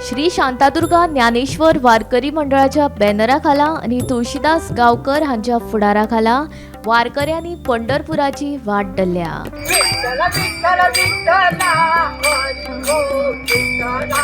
श्री शांतादुर्गा ज्ञानेश्वर वारकरी मंडळाच्या बॅनरा खाला आनी तुळशीदास गांवकर हांच्या फुडारा खाला वारकऱ्यांनी पंढरपुराची वाट धरल्या. विठ्ठल विठ्ठल विठ्ठला, हरी ओम विठ्ठला.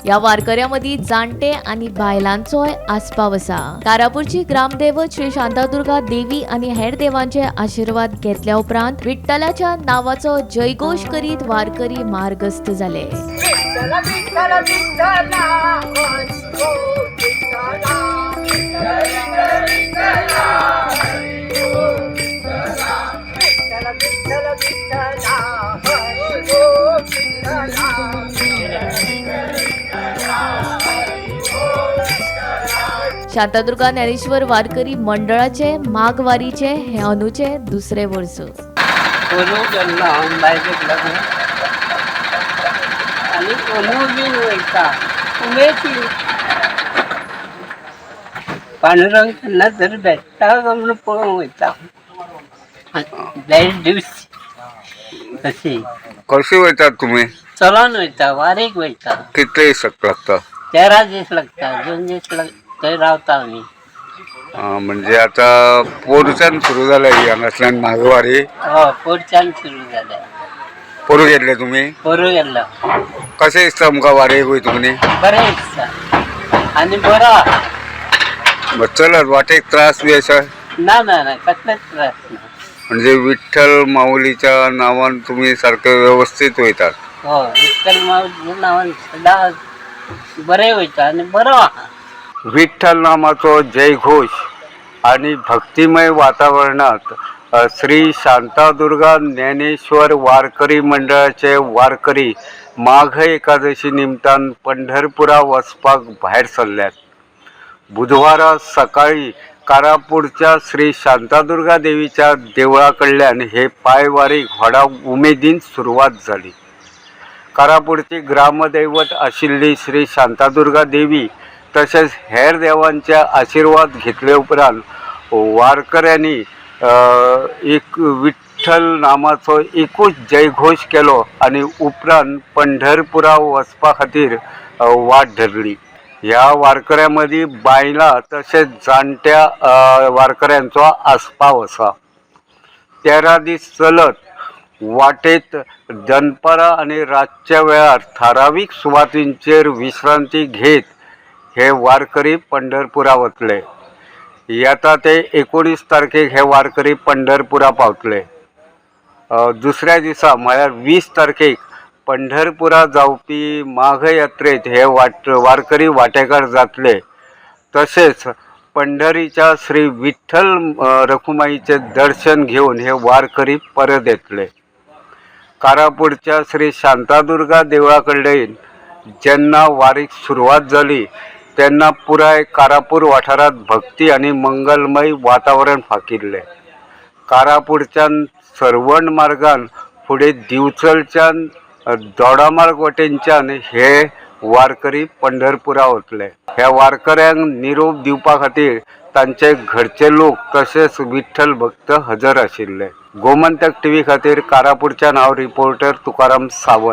या वारकऱ्यामदीं जाणटे आनी बायलांचोय आस्पाव आसा. कारापूरची ग्रामदैवत श्री शांतादुर्गा देवी आनी हेर देवांचे आशिर्वाद घेतल्या उपरांत विठ्ठलाच्या नावाचो जयघोश करीत वारकरी मार्गस्थ जाले. विठ्ठल विठ्ठल विठ्ठला, हरी ओम विठ्ठला. विठ्ठल विठ्ठल विठ्ठला, हरी ओम विठ्ठला. शांतादुर्गा ज्ञानेश्वर वारकरी मंडळाचे माघवारीचे हे अनुचे दुसरे वर्स. पोरूं गेल्लो हांव बायलेक लागून आनी अंदू बीन वयता उमेदी. पांडुरंग केन्ना तरी भेट्टा काय म्हणून पळोवंक वयता. देड दीस अशी. कशी वयतात तुमी? चलोन वयता, वारीक वयता. कितले दीस लागता? 13 दीस लागता. 2 दीस थंय रावता आमी. म्हणजे आता पोरूच्यान सुरू जाल्या ही हांगासल्यान माघवारी? हय, पोरच्यान सुरू जाल्या. पोरू गेल्ले तुमी? पोरूं गेल्लो. कशें दिसता तुमकां वारयेक वयता तुमी? बरें दिसता आनी बरो आहा. चलत वाटेक त्रास बी आसा? ना ना ना, कसलेच त्रास ना. म्हणजे विठ्ठल माऊलीच्या नावान तुमी सारके व्यवस्थीत वयतात? हो, विठ्ठल माऊली नावान सदां बरें वयता आनी बरो आहा. विठ्ठल नामाचो जयघोश आणि भक्तिमय वातावरणात श्री शांतादुर्गा ज्ञानेश्वर वारकरी मंडळाचे वारकरी माघ एकादशी निमतान पंढरपुरा वचपाक भायर सरल्यात. बुधवारा सकाळी कारापूरच्या श्री शांतादुर्गा देवीच्या देवळा कडल्यान हे पायवारीक व्हडा उमेदीन सुरवात जाली. कारापूरची ग्रामदैवत आशिल्ली श्री शांतादुर्गा देवी तशेंच हेर देवांचे आशिर्वाद घेतले उपरांत वारकऱ्यांनी एक विठ्ठल नामाचो एकूच जयघोश केलो आनी उपरांत पंढरपुरा वचपा खातीर वाट धरली. ह्या वारकऱ्यां मदीं बायलां तशेंच जाणट्या वारकऱ्यांचो आस्पाव आसा. 13 दीस चलत वाटेत दनपारां आनी रातच्या वेळार थारावीक सुवातींचेर विश्रांती घेत हे वारकरी पंढरपुरा वतले. येता ते 19 तारखेक हे वारकरी पंढरपुरा पावतले. दुसऱ्या दिसा म्हळ्यार 20 तारखेक पंढरपुरा जावपी माघ यात्रेत हे वारकरी वांटेकार जातले. तशेंच पंढरीच्या श्री विठ्ठल रखुमाईचें दर्शन घेवन हे वारकरी परत येतले. कारापूरच्या श्री शांतादुर्गा देवळा कडेन जेन्ना वारीक सुरवात जाली तेन्ना पुराय कारापूर वाठारांत भक्ती आनी मंगलमय वातावरण फाकिल्लें. कारापूरच्यान सर्वण मार्गान फुडें दिवचलच्यान दोडामार्ग वटेनच्यान हे वारकरी पंढरपुरा वतले. ह्या वारकऱ्यांक निरोप दिवपा खातीर तांचे घरचे लोक तशेंच विठ्ठल भक्त हजर आशिल्ले. गोमंतक टीव्ही खातीर कारापूरच्यान हांव रिपोर्टर तुकाराम सावंत.